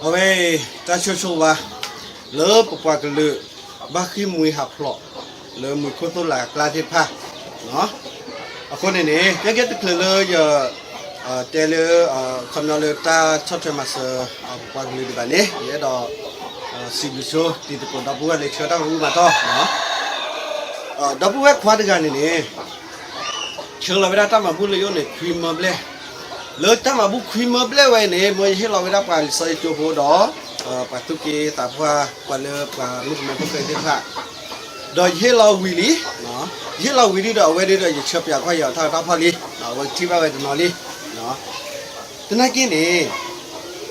အဝဲ တၢ်ဆိၣ်ဂ့ၤဆိၣ်ဝါ လၢပပှၤကလုာ် ဘၣ်ဃ့ၢ်မှံဟးဖျိး လၢမူခိၣ်သိၣ်လးအကျါသ့ၣ်တဖၣ် အဃိန့ၣ်န့ၣ် ကဲကဲတချုးလၢယ တဲလၢ ခီပညီလၢတၢ်ဆီၣ်ထွဲမၤစၢၤ ပပှၤကလုာ်ဒံးဘၣ်န့ၣ် ယအဲၣ်ဒိး စံးဘျုးဆိ တံၤသကိးဒီပုၢ်ဝဲၢ်လၢဆှၢတၢ်မၤဘူၣ်မၤတီၢ် ဒီပုၢ်ဝဲၢ်ခွါတဂၤန့ၣ်န့ၣ် ဆှၢလီၤဝဲဒၣ်တၢ်မၤဘူၣ်လၢယအိၣ်န့ၣ် ခွံမၢဘျဲၣ်, လၢတၢ်မၤဘူၣ်ခွံမၢဘျဲၣ်ဝဲအံၤန့ၣ် မ်ယဟ့ၣ်လီၤဝဲဒၣ်ပှၤလံာ်စီဆှံကၠိဖိဒီး ပှၤသူၣ်က့သးပှၢ် ပှၤလၢပှၤမုၣ်ကမဲဖိဃဲသ့ၣ်တဖၣ်, ဒီးယဟ့ၣ်လီၤဝံၤလံ, ယဟ့ၣ်လီၤဝံၤဒုဒီး အဝဲဒုဒီး ယဆှၢပၠးကွၢ်ယၤအီၤတၢ်ဂီၤတၢ်ဖီၣ်လံ, အဝဲကထံၣ်ဘၣ်ဝဲတနီၤလံ. သနာ်က့န့ၣ်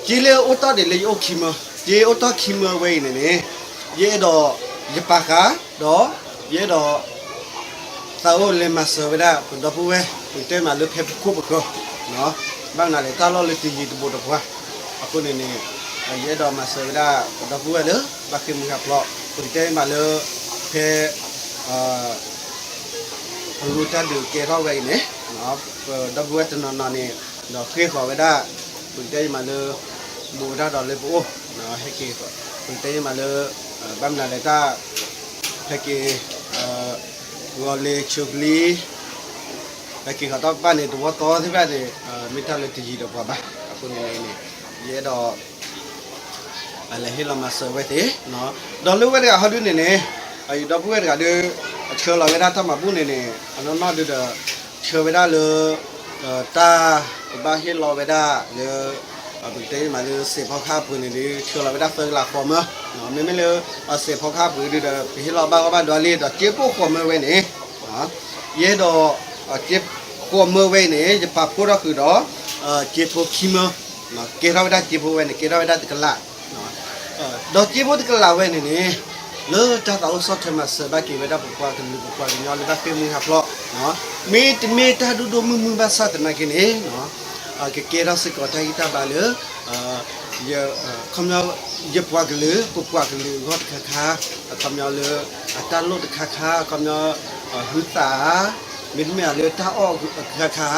က့လၢအိၣ်တီၢ်ဒံးလၢယအိၣ်ခံမၢ, က့အိၣ်တီၢ်ခံမၢဝဲအံၤန့ၣ်န့ၣ် ယအဲၣ်ဒိး ယပာ်ဃာ် ဒီး ယအဲၣ်ဒိး သးအိၣ်လဲၤမၤစၢၤဝဲဒၣ် ပဒီပုၢ်ဝဲၢ် ပကတဲမးလၢဖဲပခိၣ်ပဃၢၤ, ဘၣ်မနုၤလဲၣ် တၢ်လီၢ်လၢတယံၤတဘူးတပှၤ, အဃိန့ၣ်န့ၣ် ယအဲၣ်ဒိးမၤစၢၤဝဲဒၣ် ပဒီပုၢ်ဝဲၢ်လၢ ဘၣ်ဃ့ၢ်မှံဟးဖျိး, ပကတဲမးလၢ ဖဲ ပလူတၢ်ဒုးကဲထီၣ်ဝဲအံၤန့ၣ် ပဒီပုၢ်ဝဲၢ်တနီၤနီၤန့ၣ် ဒီးဃ့ၢ်ဃီၤဝဲဒၣ် ပကတဲမးလၢ ဘူးဝဲဒၣ်ဒီးလၢပအိၣ် ဟဲက့ၤ ပကတဲမးလၢ ဘၣ်မနုၤလဲၣ်တၢ် ဟဲက့ၤ ဂီၤလ့ၤဆူပျံၤ ဟဲက့ၤဃီၤတၢ်ပာ်န့ၣ် တဝီသီသ့ၣ်တဖၣ်န့ၣ် မ့ၢ်တၢ်လၢတယံၤဒီးပှၤဘၣ်. အဃိန့ၣ်န့ၣ် ယအဲၣ်ဒိး လဲၤဟ့ၣ်လီၤမၤစၢၤဝဲသ့ၣ်, ဒီးလၢဝဲတဂၤဟီဒုန့ၣ်န့ၣ် ယဒီပုၢ်ဝဲၢ်တဂၤဒီး ဆှၢလီၤဝဲဒၣ်တၢ်မၤဘူၣ်န့ၣ်န့ၣ် အနီၢ်နီၢ်ဒုဒီး ဆှၢဝဲဒၣ်လၢ တၢ် ပဘၣ်ဟ့ၣ်လီၤဝဲဒၣ်လၢ ပကတဲမးလၢစဲးဖီကဟၣ်ပှ့ၤန့ၣ်ဒီး ဆှၢလီၤဝဲဒၣ်သၢကလးဃီမၢ, မ့မ့ၢ်လၢ စဲးဖီကဟၣ်ပှ့ၤဒုဒီး ပဟ့ၣ်လီၤဘၣ်ဂီၢ်ဘၣ်ဒွါလံ ဒီးစ့ဖိဃိးမၢဝဲန့ၣ် ယအဲၣ်ဒိး စ့ဃိးမၢဝဲအံၤန့ၣ် ယပာ်ဖှိၣ်ထီၣ်ဃုာ်ဒီး စ့ဖိခံမၢ, ကဲထီၣ်ဝဲဒၣ်စ့ဖိဝဲန့ၣ် ကဲထီၣ်ဝဲဒၣ်တကလး, ဒီးစ့ဖိတကလးဝဲန့ၣ်န့ၣ် လၢတၢ်သးအိၣ်ဆီၣ်ထွဲမၤစၢၤဘၣ်က့ၤဝဲဒၣ်ပပှၤကလုာ်ပပှၤကညီလၢဘၣ်ဃ့ၢ်မှံဟးဖျိး, မ့တမ့ၢ်တၢ်ဒိၣ်ဒိၣ်မုၢ်မုၢ်ဘၣ်ဆၣ်သနာ်က့န့ၣ် ကကဲထီၣ်စ့ၢ်ကီးတၢ်ဂံၢ်တၢ်ဘါလၢ ခီပညီ ယပှၤကလုာ် ပပှၤကလုာ်အဂီၢ်တခါခါ, ခီပညီလၢ အတၢ်လိၣ်တခါခါ, ခီပညီ ဟုသးဧါ, မ့တမ့ၢ်လၢတၢ်အီၣ်တခါခါ,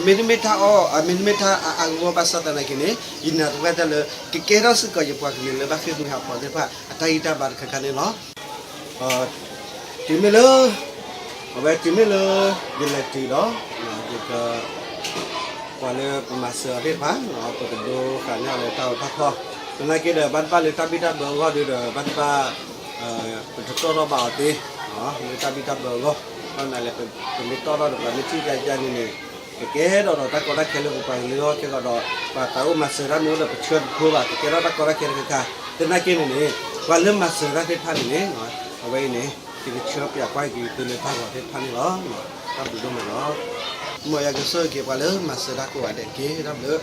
မ့တမ့ၢ်တၢ်အီၣ် မ့တမ့ၢ်တၢ်အါအါဂီၢ်ဂီၢ်ဘၣ်ဆၣ်သနာ်က့န့ၣ် ယနာ်သပှၢ်တၢၢ်လၢ ကကဲထီၣ်စ့ၢ်ကီးယပှၤကလုာ်လၢဘၣ်ဃ့ၢ်မှံဟးဖျိးသ့ၣ်တဖၣ် အတၢ်ဂံၢ်တၢ်ဘါတခါခါန့ၣ်လီၤ. တုၤမ့ၢ်လၢ အဝဲတုၤမ့ၢ်လၢ ယလဲၤတုၤဒီး ယက ပှၤလၢပမၤစၢၤအီၤသ့ၣ်တဖၣ် ပကဒိဃာ်န့ၢ်အီၤလၢတၢ်အီၣ်တၢ်ဖီၣ်, သနာ်က့ဒီး ဘၣ်တဘၣ်လၢတၢ်ဘံၣ်တၢ်ဘၢအဂီၢ်ဒုဒီး ဘၣ်တဘၣ် ပတတီၢ်ထီၣ်ဘၣ်အီၤသ့ လၢတၢ်ဘံၣ်တၢ်ဘၢအဂီၢ်, ဘၣ်မနုၤလဲၣ် ပမ့ၢ်တီၢ်ထီၣ်ဒီး ပှၤမ့ၢ်ထံၣ်ကယါန့ၣ်န့ၣ် ကကဲထီၣ်ဒီးတၢ်ကီတၢ်ခဲလၢပပှၤကလုာ်အဂီၢ် ကဲထီၣ်ဒီး ပှၤသးအိၣ်မၤစၢၤတၢ်မ့ၢ်အိၣ်ဒီးပဆှၢတဖိဘၣ် ကကဲထီၣ်တၢ်ကီတၢ်ခဲတခါခါ, သနာ်က့န့ၣ်န့ၣ် ပှၤလၢမၤစၢၤတၢ်သ့ၣ်တဖၣ်န့ၣ်န့ၣ် အဝဲအံၤန့ၣ် ယကဆှၢပၠးကွၢ်က့ၤသုလၢတၢ်ဂီၤသ့ၣ်တဖၣ်န့ၣ်လီၤ. တၢ်ဘျုးဒိၣ်မးလီၤ. မ်ယွၤကဆိၣ်ဂ့ၤက့ၤပှၤလၢမၤစၢၤတၢ်ကိးဂၤဒဲးတက့ၢ်. တၢ်ဘျုး